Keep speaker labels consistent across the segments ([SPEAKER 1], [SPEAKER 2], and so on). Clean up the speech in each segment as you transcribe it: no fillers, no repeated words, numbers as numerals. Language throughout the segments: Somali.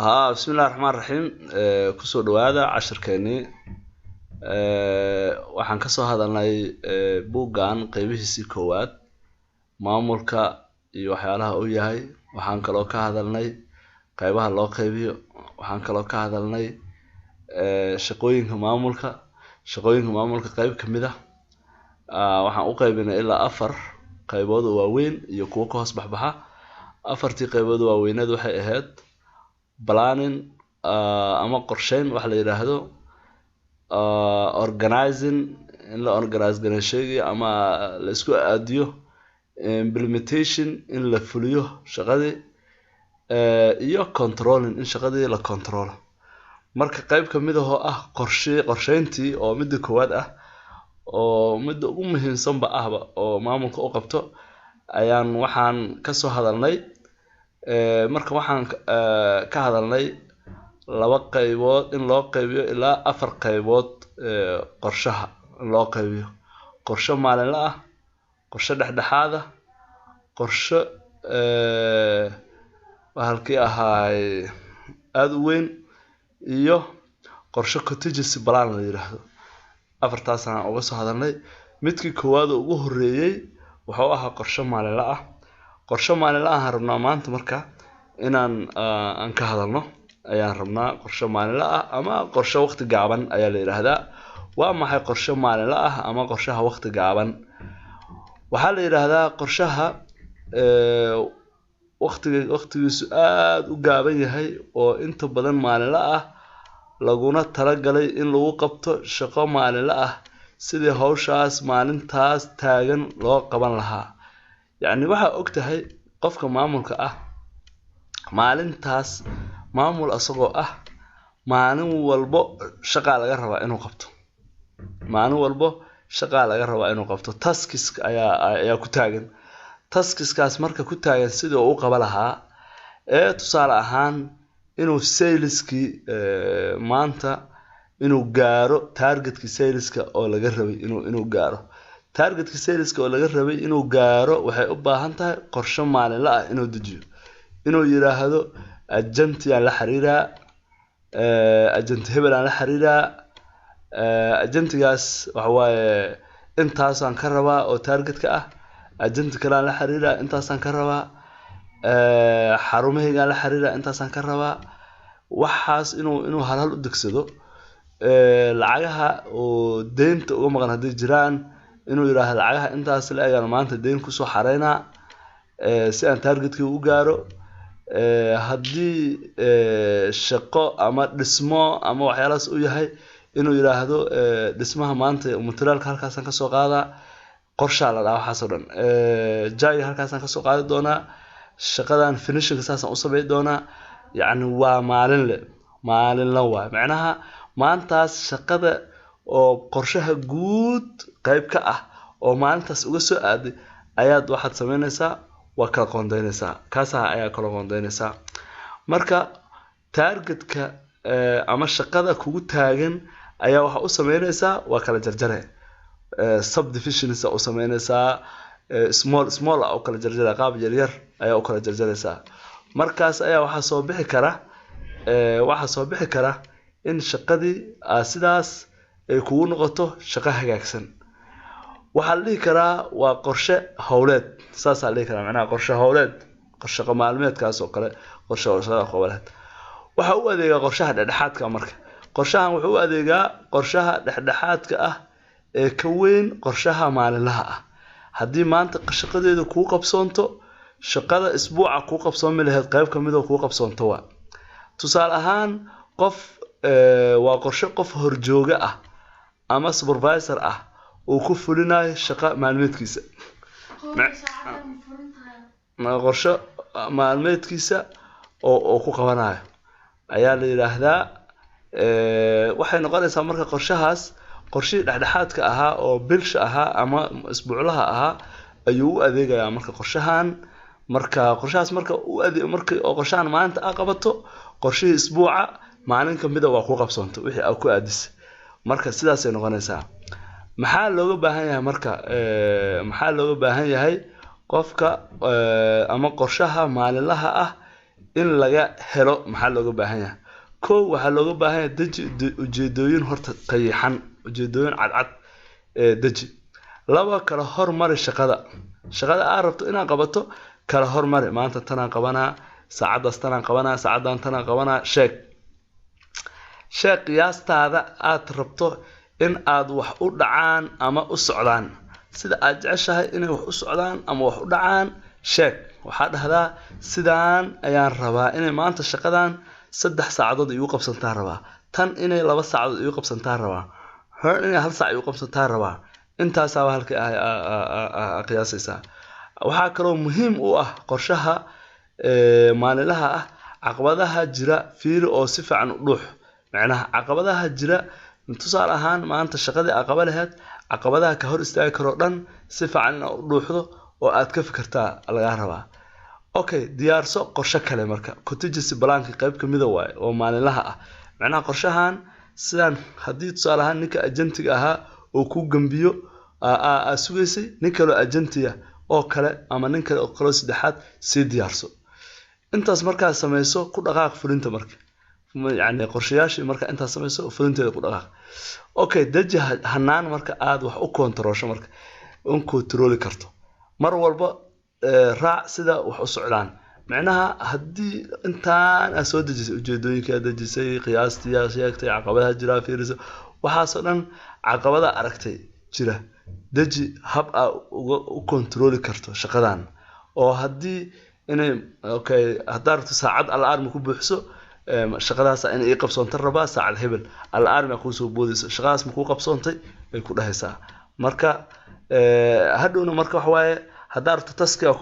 [SPEAKER 1] Haa, bismillahi raxmaan raxiim. Kusoo dhawaada cashirkeenii. Waxaan kasoo hadalnay buuggan qeybihiisii koowaad, maamulka iyo waxyaalaha uu yahay. Waxaan kaloo ka hadalnay qeybaha loo qeybiyo. Waxaan kaloo ka hadalnay shaqooyinka maamulka. Shaqooyinka maamulka qeyb kamid ah waxaan u qeybinay ilaa afar qeybood oo waaweyn iyo kuwo ka hoos baxbaxa. Afartii qeybood oo waaweyneed waxay ahayd planning ama qorsheyn waxa la yiraahdo, organizing, in la organize gareeyo sheyga ama la isku aadiyo, implementation, in la fuliyo shaqadii, iyo controlling, in shaqadii la controlo. Marka qeyb kamid ah oo ah qorshe, qorsheyntii oo midda koowaad ah oo midda ugu muhiimsanba ahba oo maamulka u qabto ayaan waxaan kasoo hadalnay. Marka waxaan ka hadalnay laba qeybood in loo qeybiyo ilaa afar qeybood qorshaha in loo qeybiyo: qorshe maalinle ah, qorshe dhexdhexaad ah, qorshe bahalkii ahaay aada u weyn iyo qorshe contingency plan la yiraahdo. Afartaasaan uga soo hadalnay. Midkii koowaad oo ugu horeeyey wuxuu ahaa qorshe maalinle ah. Qorshe maalinle ah aan rabnaa maanta marka inaan aan ka hadalno ayaan rabnaa. Qorshe maalinle ah ama qorshe waqti gaaban ayaa la yiraahdaa. Waa maxay qorshe maalinle ah ama qorshaha waqti gaaban? Waxaa la yiraahdaa qorshaha waqtiga waqtigiisu aada u gaaban yahay oo inta badan maalinle ah, laguna talagalay in lagu qabto shaqo maalinle ah sidii hawshaas maalintaas taagan loo qaban lahaa. Yacni waxaa og tahay qofka maamulka ah maalintaas maamul asagoo ah, maalin walbo shaqaa laga rabaa inuu qabto. Maalin walbo shaqaa laga rabaa inuu qabto. Tasks ayaa ku taagan. Taskiskaas marka ku taagan sidii uu u qaba lahaa, ee tusaale ahaan inuu saleskii maanta inuu gaaro targetkii saleska oo laga rabay, inuu gaaro targetkii saleska oo laga rabay inuu gaaro, waxay u baahan tahay qorshe maalinle ah inuu dejiyo, inuu yiraahdo agentiyaan la xiriiraa, agent hebel aan la xiriiraa, agentigaas waxa waaye intaasaan ka rabaa oo targetka ah, agent kale aan la xiriiraa, intaasaan ka rabaa, xarumahaygaan la xiriiraa, intaasaan ka rabaa. Waxaas inuu halhal u degsado, lacagaha oo deynta uga maqan hadday jiraan, inuu yiraahdo lacagaha intaas la egaan maanta deyn kusoo xareynaa si aan targetkii u gaaro. Haddii shaqo ama dhismo ama waxyaalahaas u yahay, inuu yiraahdo dhismaha maanta materialka halkaasaan kasoo qaadaa. Qorshaa la dhahaa waxaas oo dhan. Jayga halkaasaan kasoo qaadi doonaa, shaqadan finishingka saasaan u sameyn doonaa. Yacni waa maalinle, maalinla waay. Macnaha maantaas shaqada oo qorshaha guud qayb ka ah oo maalintaas uga soo aaday ayaad waxaad sameynaysaa, waa kala qoondeynaysaa, kaasaa ayaa kala qoondeynaysaa. Marka targetka ama shaqada kugu taagan ayaa waxaa u sameynaysaa, waa kala jarjare, subdivisions u sameynaysaa, small small u kala jarjara, qaab yaryar ayaa u kala jarjaraysaa. Markaas ayaa waxaa soo bixi kara in shaqadii sidaas ay kugu noqoto shaqo hagaagsan. Waxaa la dhihi karaa waa qorshe howleed, saasaa la dhihi karaa. Macnaha qorshe howleed, shaqo maalmeedkaas oo kale, qorshe howleed waxa u adeegaa qorshaha dhexdhexaadka. Marka qorshahan wuxuu u adeegaa qorshaha dhexdhexaadka ah ee ka weyn qorshaha maalinlaha ah. Haddii maanta shaqadeedu kuu qabsoonto, shaqada isbuuca kuu qabsoomi lahayd qayb kamid oo kuu qabsoonto. Waa tusaale ahaan qof waa qorshe qof horjooga ah ama supervisor ah uu ku fulinayo shaqo maalmeedkiisa, qorshe maalmeedkiisa oo uu ku qabanayo ayaa la yidhaahdaa. Waxay noqonaysaa marka qorshahaas qorshihii dhexdhexaadka ahaa oo bilsha ahaa ama isbuuclaha ahaa ayuu u adeegayaa. Marka qorshahan, marka qorshahaas marka u ade marka oo qorshahan maalinta aa qabato, qorshihii isbuuca maalin kamida waa ku qabsoonto wixii aa ku aadisay. Marka sidaasay noqonaysaa. Maxaa looga baahan yahay marka? Maxaa looga baahan yahay qofka ama qorshaha maalinlaha ah In laga helo maxaa looga baahan yahay? Kow, waxaa looga baahan yahay deji ujeedooyin horta qayaxan, ujeedooyin cadcad ee deji. Laba, kala hormari shaqada. Shaqada aad rabto inaad qabato kala hormari. Maanta tanaan qabanaa, saacadaas tanaan qabanaa, saacadan tanaan qabanaa. Sheeg qiyaastaada aad rabto in aad wax u dhacaan ama u socdaan. Sida aad jeceshahay inay wax u socdaan ama wax u dhacaan sheeg. Waxaa dhahdaa, sidaan ayaan rabaa inay maanta shaqadan 3 saacadood igu qabsantaa rabaa, tan inay 2 saacadood igu qabsantaa rabaa, her inay 1 saac igu qabsantaa rabaa. Intaasaaba halka qiyaasaysaa. Waxaa kaloo muhiim u ah qorshaha maalinlaha ah, caqabadaha jira fiiri oo si fiican u dhuux. Macnaha caqabadaha jira, tusaale ahaan maanta shaqadii aad qaba lahayd, caqabadaha ka hor istaagi karoo dhan si fiican inaad u dhuuxdo oo aad ka fikirtaa lagaa rabaa. Okay, diyaarso qorshe kale. Marka contingency planka qayb kamida waaye oo maalinlaha ah. Macnaha qorshahan sidaan, haddii tusaale ahaan ninka agentiga ahaa oo kuu gambiyo aa sugaysay nin kaloo agentiya oo kale ama nin kale oo kaloo saddexaad, sii diyaarso. Intaas markaad samayso, ku dhaqaaq fulinta. Marka yacni qorshayaashii marka intaas samayso, fulinteeda ku dhaqaaq. Okay, deji hanaan marka aad wax u koontaroosho, marka un kontarooli karto mar walba raac sida wax u socdaan. Macnaha haddii intaan aad soo dejisay, ujeedooyinka aad dejisay, qiyaastii aad sheegtay, caqabadaha jira fiiriso, waxaasoo dhan caqabada aragtay jira, deji hab aad uga u kontarooli karto shaqadan oo haddii inay, okay, haddaa rabto saacad alarm ku buuxso, shaqadaas in ii qabsoonta rabaa saacad hebel, alarm aa kuusoo boodayso, shaqadaas ma kuu qabsoontay bay ku dhahaysaa. Marka hadhowna marka waxa waaye, haddaa rabto taskiga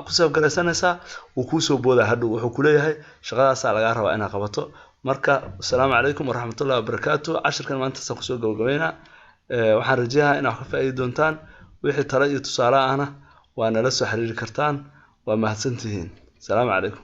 [SPEAKER 1] ku save garaysanaysaa, wuu kuusoo boodaa hadhow, wuxuu kuleeyahay shaqadaasaa lagaa rabaa inaad qabato. Marka asalaamu calaykum waraxmatullahi wabarakaatu. Cashirkan maantaasaan kusoo gabagabeynaa. Waxaan rajayahaa inaad wax ka faa'iidi doontaan. Wixii talo iyo tusaale ahna waa nala soo xiriiri kartaan. Waa mahadsantihiin. Asalaamu calaykum.